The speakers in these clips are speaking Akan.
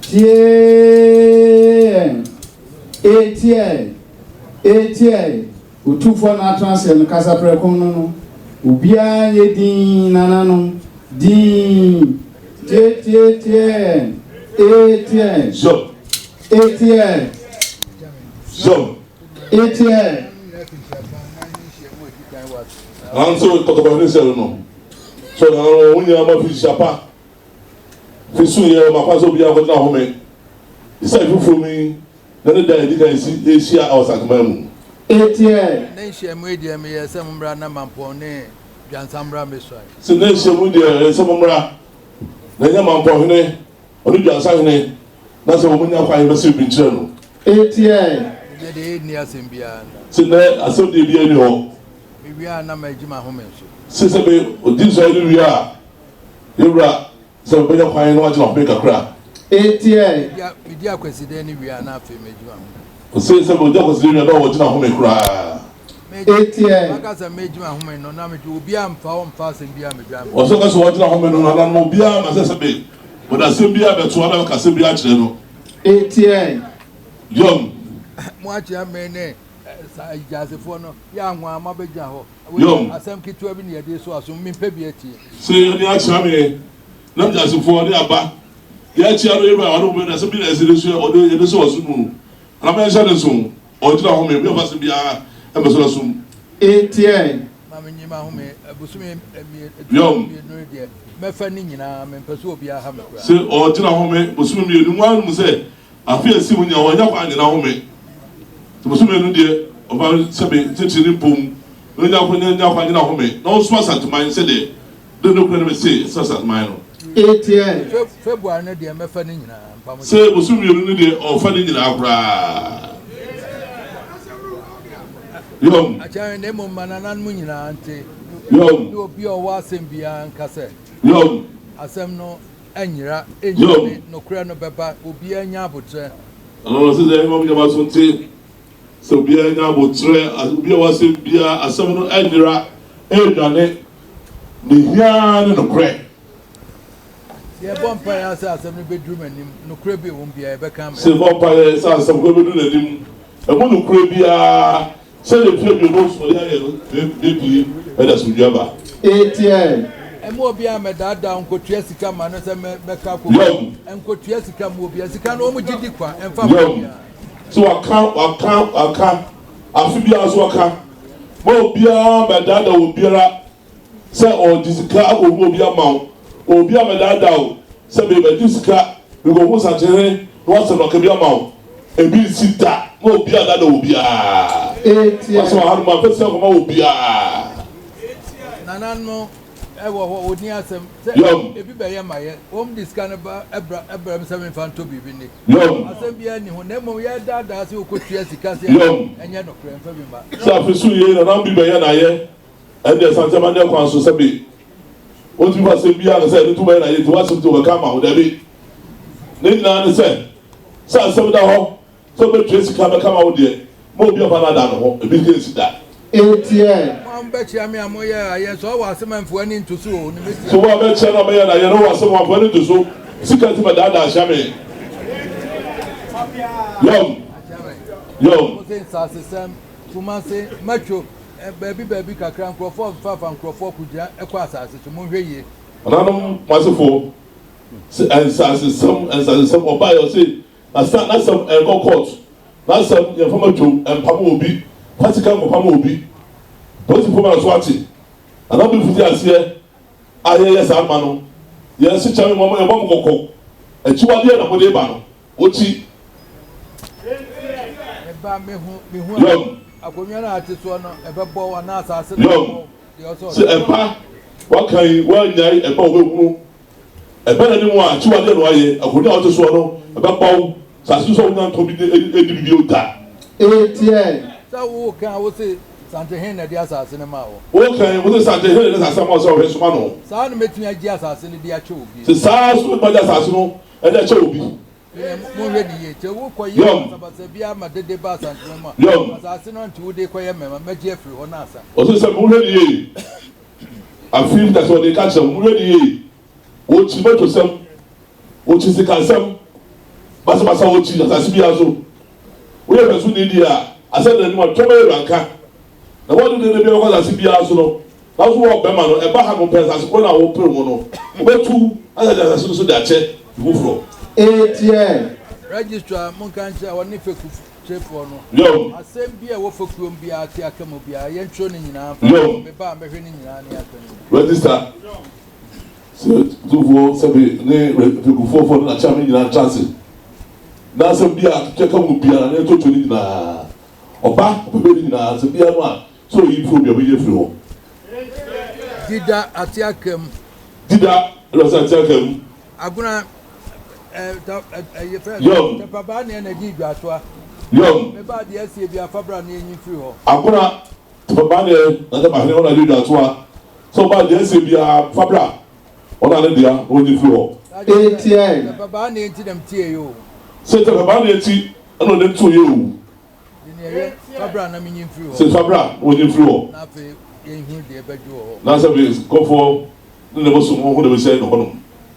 Tie yɛn! Etiɛ! Etiɛ! Otumfoɔ na atena aseɛ no, kasa prɛko no no. Obiara nyɛ dinn, nananom, dinn. Tie, tie, tie yɛn! Etiɛ! Zom. Etiɛ! Zom. Etiɛ! Nanso kɔtɔkɔhene sɛ no, sɛ nananom wɔn nyinaa ma fi hyia pa. Fi so yɛ ɔma kwan sɛ obiara nkɔgyina home. Esiane foforo mu yi na ne da a edi kan si rehyia wɔ Asanteman mu. Etiɛ. Ne nhyiamu yi deɛ meyɛɛ sɛ mommra na Mampɔn ne Dwansa mmra mmɛsuae. Se ne nhyiamu yi deɛ ɛyɛ sɛ mommra na ɛnyɛ Mampɔn hene ɔne Dwansa hene na sɛ wɔn nya kwan yɛbɛse biribi nkyerɛ no. Etiɛ. Nnɛ deɛ yɛnni asɛm biara nna. Se nnɛ asɛm deɛ biara nni hɔ. Mewie a na magye m'ahome nso. Se sɛ me ɔdi nsɔeɛ no wie a. Yɛwura, sɛ mebɛnya kwan na wagyina home kakra. Etiɛ. Medi Akwasidae no wie a na afei magyina home. Ose sɛ megye Akwasidae wie a na ɔgyina home koraa. Etiɛ. Maka sɛ megyina home no na medwe obiara mfa hɔ mfa asɛm biara mmedwa me. Ɔsɛ ɔka sɛ ɔgyina home no nananom obiara ma sɛ sɛ me wɔde asɛm biara bɛto anaa bɛka asɛm biara akyerɛ no. Etiɛ. Yɔm. Mo akyea me ne saa agyasefoɔ no yɛ anwaa moabɛgyina hɔ. Yom. Asɛm ketewa bi na yɛde so aso, mempɛ bi atie. Se yɛde akyea me na mgyasefoɔ de aba, deɛ akyea no yɛwura ɔne wɔn asɛm bi na ɛsɛ de so ɔde yɛde so ɔso mu anaa mɛnhyɛ ne nso ɔgyina hɔ me obi afa asɛm biara ɛmɛso na som. Etiɛ. Ma menyi m'ahome bosome Yom. mmienu deɛ mɛfa ne nyinaa, mempɛ sɛ obiara ha me koraa. Se ɔgyina hɔ me bosome mmienu mu ara no mu sɛ Afe a esi mu nyinaa wannya kwan annyina home. Nti bosome no deɛ ɔfa sɛbe titire ne mpom na onya kwan nya kwan nyina home na ɔnsom Asanteman sɛdeɛ de nokorɛ no mese ɛsɛ Asanteman no. Etiɛ. February no deɛ mɛfa ne nyinaa mpa mo Se bosome mmienu no deɛ ɔfa ne nyinaa koraa. Yom. Akyɛre na mmom ma nananom nyinaa nte. Yom. Ne obi a ɔwɔ asɛm biara nka sɛ. Yom. Asɛm no Ɛnyera, ɛnnwane, nokorɛ no bɛba, obiara nya aboterɛ. Ɛno no, sɛ ɛma mo nyama so nte, sɛ obiara nya aboterɛ, obiara wɔ asɛm biara, asɛm no ɛnyera, ɛnnwane, ne hia ara ne nokorɛ. Yɛbɔ mpaeɛ ara sɛ asɛm no bɛduru m'anim, nokorɛ bi a ɛwɔ mu biara yɛbɛka ama. Sɛ yɛbɔ mpaeɛ sɛ asɛm korɔ bɛduru n'anim, ɛmu nokorɛ biara, Sɛdeɛ mfeɛ 70 ɔde ayɛ no bɛpue de asomdwoeɛ aba. Etiɛn. Mma obiara mmɛdaadaa wo nkɔtua sika mma no sɛ mɛka akɔ Yom. Nkɔtua sika mma obiara. Sika no wɔn gye di kwa, ɛmfa mma Yom. obiara. Sɛ waka, waka, waka, afe biara nso waka. Mma obiara mmɛdaadaa obiara Sɛ ɔregye sika akɔhu obi ama wo, obi abɛdaadaa wo sɛ merebɛgye sika, merekɔhu Nsakyehene na wasɛ no aka bi ama wo. Ebi nsi da ma obi adaadaa obiara. Wasɛm wɔ hanom a, mfa sika nkɔma obiara. Nananom wɔ hɔ, wɔnni asɛm sɛ Yom. ebi bɛyɛ ma yɛ. Wɔn de sika no ba bra brɛ me sɛ memfa ntɔ biribi nni. Yom. Asɛm biara nni ho, na mmom yɛredaadaa sɛ wokɔtua sika sɛ Yom. ɛnyɛ nokorɛ, mfa bi mma. Sɛ afe so yei nananom bi bɛyɛ na ayɛ. Ɛnde ɛsan sɛ manyɛ kwan so sɛ me Wontumi fa asɛm biara nka sɛ ɛno nti wobɛyɛ no ayɛ nti w'asɛm nti wɔbɛka ama wo. Dabi. Ne nyinaa ne sɛ, sɛ asɛm da hɔ sɛ wobɛtua sika bɛka ama wo deɛ, ma obi amfa no ada ne ho. Ebi nsi da. Etiɛ. Mo a mobɛkyea me a moyɛ ayɛ nso, ɔwɔ asɛm a mfa w'ani nto so o, ne mɛtia. So wo a bɛkyea no a mɛyɛ no ayɛ no, ɔwɔ asɛm a mfa w'ani nto so, sika nti mɛdaadaa ahyia me. Yom. Yom. Mo se nsasesɛm, Kumase, Matwo, Baabi baabi kakra nkurɔfoɔ refafa nkurɔfoɔ kogyina kɔ asase so. Monhwɛ yie. Nananom Kumasefoɔ, se nsasesɛm, nsasesɛm, ɔbaeɛ ɔse nasa, n'asɛm ɛnkɔ court, n'asɛm yɛmfa ma dwom, ɛmpamo obi, fa sika nkɔpamo obi. Polisifoɔ ma so ate. Nananom bi fiti aseɛ a yɛyɛ saa noma no, yɛn se kyɛme mo, yɛbɔ mo kɔkɔ, akyiwadeɛ na mode ba no. Wokyi. Yom. Yom. Sɛ ɛba waka yi woannyae ɛba wobɛhunu ɛba n'anim a akyiwadeɛ na wayɛ akonnwa a wote soɔ no ɛbɛbɔ wo sase so a wonya ntɔ bi ɛdi bi bio da. Etiɛn. Sɛ woka a wose Santehene na ɛde asase no maa wo. Woka yi wose Santehene na ɛde asase ama wo sɛ ɔhwɛ soma no. Saa na mɛtumi agye asase no de akyɛ obi. Sɛ saa nso mɛtumi agye asase no de akyɛ obi. Monhwɛ no yie. Sɛ wokɔyɛ Yom. basabasa biara ma dede ba Asantehene mu a, Yom. asase no nti wode kɔyɛ mmɛma, mɛgye afiri hɔ na asa. Ɔse sɛ monhwɛ no yie. Afei mfitiaseɛ ɔde ka kyerɛ mo, monhwɛ no yie. Wɔkyi mɔtosɛm, wɔkyi sikasɛm. Basabasa wɔ kyi asase biara so. Woyɛ hwɛsoni deɛ a, asɛm da n'anim a, twɛ ma yɛ wura nka. Na wɔde dede biara kɔ asase biara so no, nanso wɔ bɛma no, ɛba ha no pɛ asase korɔ no a wopere ho no, wobɛtu asase asase no so de akyɛ foforɔ. Etiɛ. Registrar, monka nkyerɛ ɔne fekukyerɛfoɔ no, Yom. asɛm bi a ɛwɔ fekuom biara te aka mu biara, yɛntwerɛ ne nyinaa mfa Yom. meba a mɛhwɛ ne nyinaa ne aka no nyinaa. Register, sɛ tufoɔ sɛbe ne fekufoɔfoɔ ne n'akyɛame nyinaa ntra ase, na asɛm bi a twɛ ka mu biara na yɛtoto ne nyinaa. Ɔba ɔbɛbɛ ne nyinaa, asɛm biara no a sɛ oyi firi obi a ɔbɛyi afiri hɔ. Dida ate aka mu. Dida ɛna ɔsɛ ate aka mu. Agona ɛ ta ɛ ɛ yɛfrɛ Yom. Tɛpabaa ne ɛna di dwatoa. Yom. Meba deɛ asie bi afa bra ne enyi firi hɔ. Agona tɛpabaa ne na tɛpahene ɔna di dwatoa. Sɛ ɔba deɛ asie biara fa bra ɔna ne dea na ɔnyi firi hɔ. Etiɛ. Tɛpabaa ne nti na mtie yi o. Sɛ tɛpabaa ne nti ɛna ɔde to yɛ o. Fa bra na menyi mfiri hɔ. Sɛ fa bra na wɔnyi mfiri hɔ. Na afei yɛnhunu deɛ ɛbɛdwo wɔ hɔ. Na sɛ bi nkɔfoɔ ne ne bosom ho de bɛhyɛ ne hɔnom.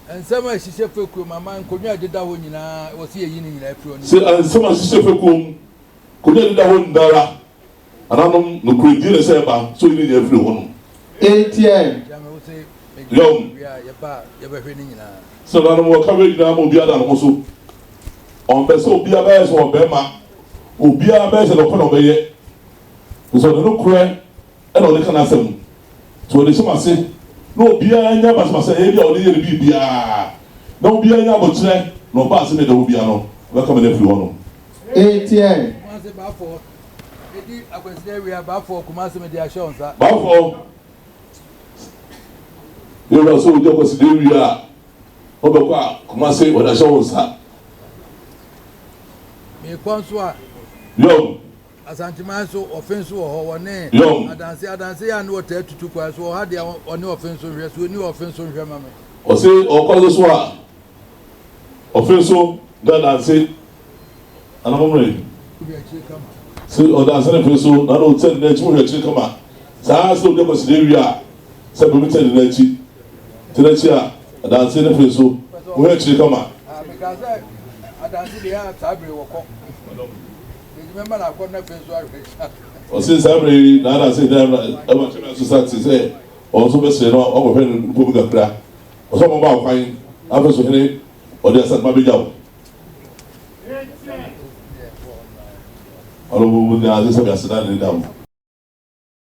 Nsɛm a ɛhyehyɛ fekuom ama nkonnwa a ɛdeda hɔ nyinaa wɔ sɛ yɛyi ne nyinaa firi hɔ. Sɛ nsɛm a ɛhyehyɛ fekuom nkonnwa a ɛdeda hɔ nyinara ananom nokorɛdie na ɛsɛ ɛba sɛ ɔyi ne nyinaa firi hɔnom. Etiɛ. Gyame wo sɛ Yom. wie a yɛba a yɛbɛhwɛ ne nyinaa. Sɛ nanom wɔka wei nyinaa ma obiara da ne ho so. Ɔmpɛ sɛ obiara bɛyɛ sɛ ɔbɛrima, obiara bɛyɛ sɛ deɛ ɔpɛ na ɔbɛyɛ. Sɛ ɔde no korɛ ɛna ɔde ka n'asɛm. Sɛ ɔde hyɛ m'ase na obiara nya basabasa ɛyɛ bi a ɔde yɛ ne biribiara na obiara nya abokyerɛ na ɔba ase na ɛda hɔ biara no ɔbɛka me no afiri hɔ no. Etiɛ. Kumase Baafoɔ ɛdi akwasida awia Baafoɔ Kumase mede ahyɛ wo nsa. Baafoɔ yɛwura sɛ ɔdi akwasida awia a wobɛkɔ a Kumase wɔde ahyɛ wo nsa. Meekɔ nso a. Yom. Asanteman nso ɔfe nso wɔ hɔ wɔne. Yom. Adanse adanse yɛ a ne wɔtaa tutu kwan so wɔ ha deɛ ɔne ɔfe nso nhwɛ so ɔni ɔfe nso nhwɛ ma me. Ɔse ɔkɔ so so a ɔfe nso ne adanse anamɔmmerɛ sɛ ɔdanse ne fe so na na ɔtɛ ne n'akyi mohwɛ akyiri kama saa sɛ ɔdi akɔsi de wie a sɛ bɛbi tɛ ne n'akyi tɛ n'akyi a adanse ne fe so mohwɛ akyiri kama. Meka sɛ adanse deɛ a saa bere wɔkɔ mɛma no akɔ na fe nso ahwɛ. Ɔse saa bere yi na adanse ne ɛma kyɛmɛ so sa te sɛ ɔno nso bɛsrɛ no ɔkɔhwɛ no mpo bi kakra. Ɔsɛ ɔmo ba ɔkwan afɛ so hene ɔde asantuma bɛgya wo. Ɔno mo mu nyinaa sɛ sɛ aseda ne da mo.